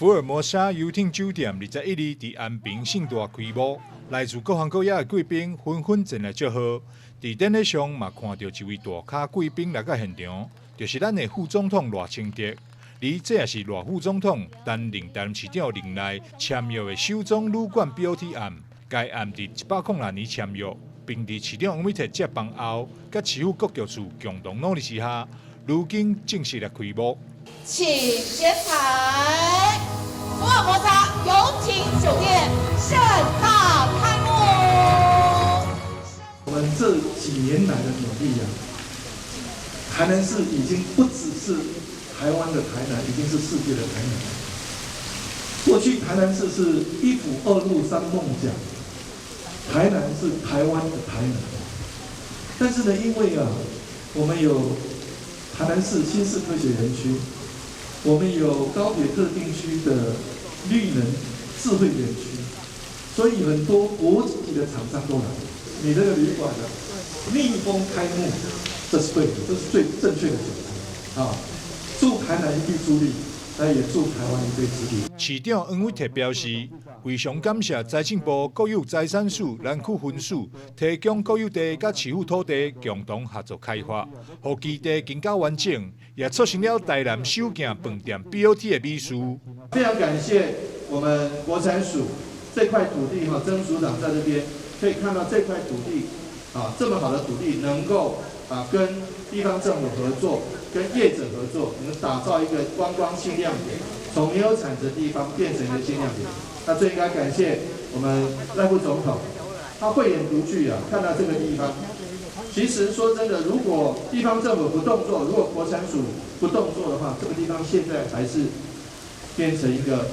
福爾摩沙遊艇酒店21日佇安平盛大開幕，來自各行各業的貴賓紛紛前來祝賀。佇典禮上嘛看著一位大咖貴賓來到現場，就是咱的副總統賴清德。而這也是賴副總統擔任台南市長任內簽約的首宗旅館 BOT 案。該案佇106年簽約，並佇市長黃偉哲接棒後，佮市府國教處共同努力之下，如今正式來開幕。請揭牌，福爾摩沙遊艇酒店盛大開幕。我們這幾年來的努力啊，台南市已經不只是台灣的台南，已經是世界的台南。過去台南市是一府二鹿三艋舺，台南是台灣的台南。但是呢，因為啊，我們有台南市新市科學園區，我們有高鐵特定區的綠能智慧園區，所以很多國際的廠商都來。你這個旅館的逆風開幕，這是對的，這是最正確的選擇啊！助台南一臂之力，那也助台灣一臂之力。市長黃偉哲表示，非常感謝財政部國有財產署南區分署提供國有地佮市府土地共同合作開發，予基地更加完整，也促成了台南首件飯店 BOT 的美事。非常感謝我們國產署這塊土地哈，曾署長在這邊可以看到這塊土地啊，這麼好的土地能夠啊跟地方政府合作，跟業者合作，能打造一個觀光新亮點，從沒有產值的地方變成一個新亮點。那最應該感謝我們賴副總統，他慧眼獨具啊，看到這個地方。其實說真的，如果地方政府不動作，如果國產署不動作的話，這個地方現在還是變成一個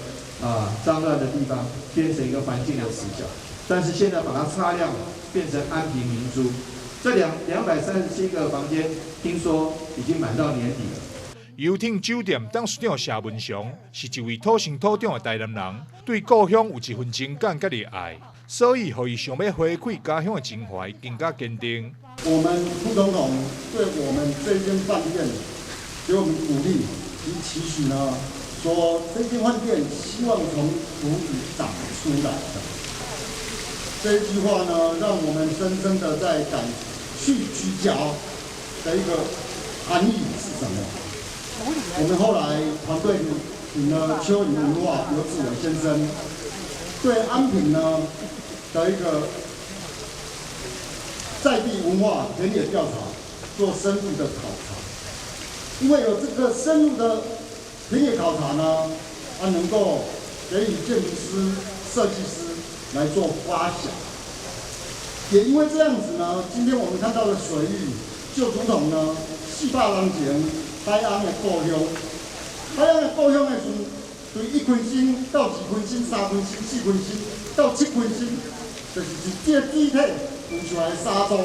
啊髒亂的地方，變成一個環境的死角。但是現在把它擦亮，變成安平明珠。這237個房間，聽說已經滿到年底了。遊艇酒店董事長謝文祥是一位土生土長的台南人，對故鄉有一份情感佮熱愛，所以予伊想欲回饋家鄉的情懷更加堅定。我們副總統對我們這間飯店給我們鼓勵及期許呢，說這間飯店希望從土裡長出來的。這一句話呢，讓我們深深的在感去聚焦的一個含義是什麼？我們後來團隊請了蚯蚓文化劉志偉先生，對安平呢的一個在地文化田野調查做深入的考察，因為有這個深入的田野考察呢，它能夠給予建築師、設計師來做發想。也因為這樣子呢，今天我們看到的水域就如同呢400年前海翁的故鄉，海翁的故鄉的時陣，對一公升到2公升、3公升、4公升到7公升，就是這個水體浮出來的沙洲。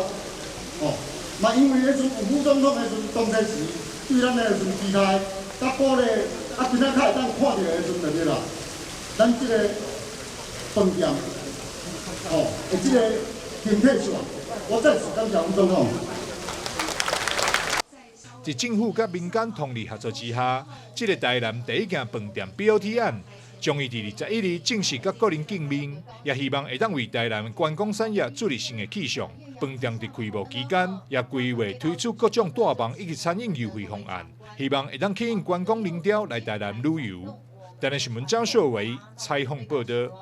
哦，嘛因為彼陣有副總統的時陣，當初時對咱的時陣期待，佮鼓勵，啊，今仔較會當看著的時陣就對啦。咱這個飯店，哦，的這個形體出來，我再次感謝副總統。佇政府佮民間通力合作之下，這個台南第一件飯店 BOT 案將會佇21日正式佮國人見面，也希望會當為台南觀光產業注入新的氣象。飯店佇開幕期間也規劃推出各種帶房以及餐飲優惠方案，希望會當吸引觀光人潮來台南旅遊。台南新聞張秀維採訪報導。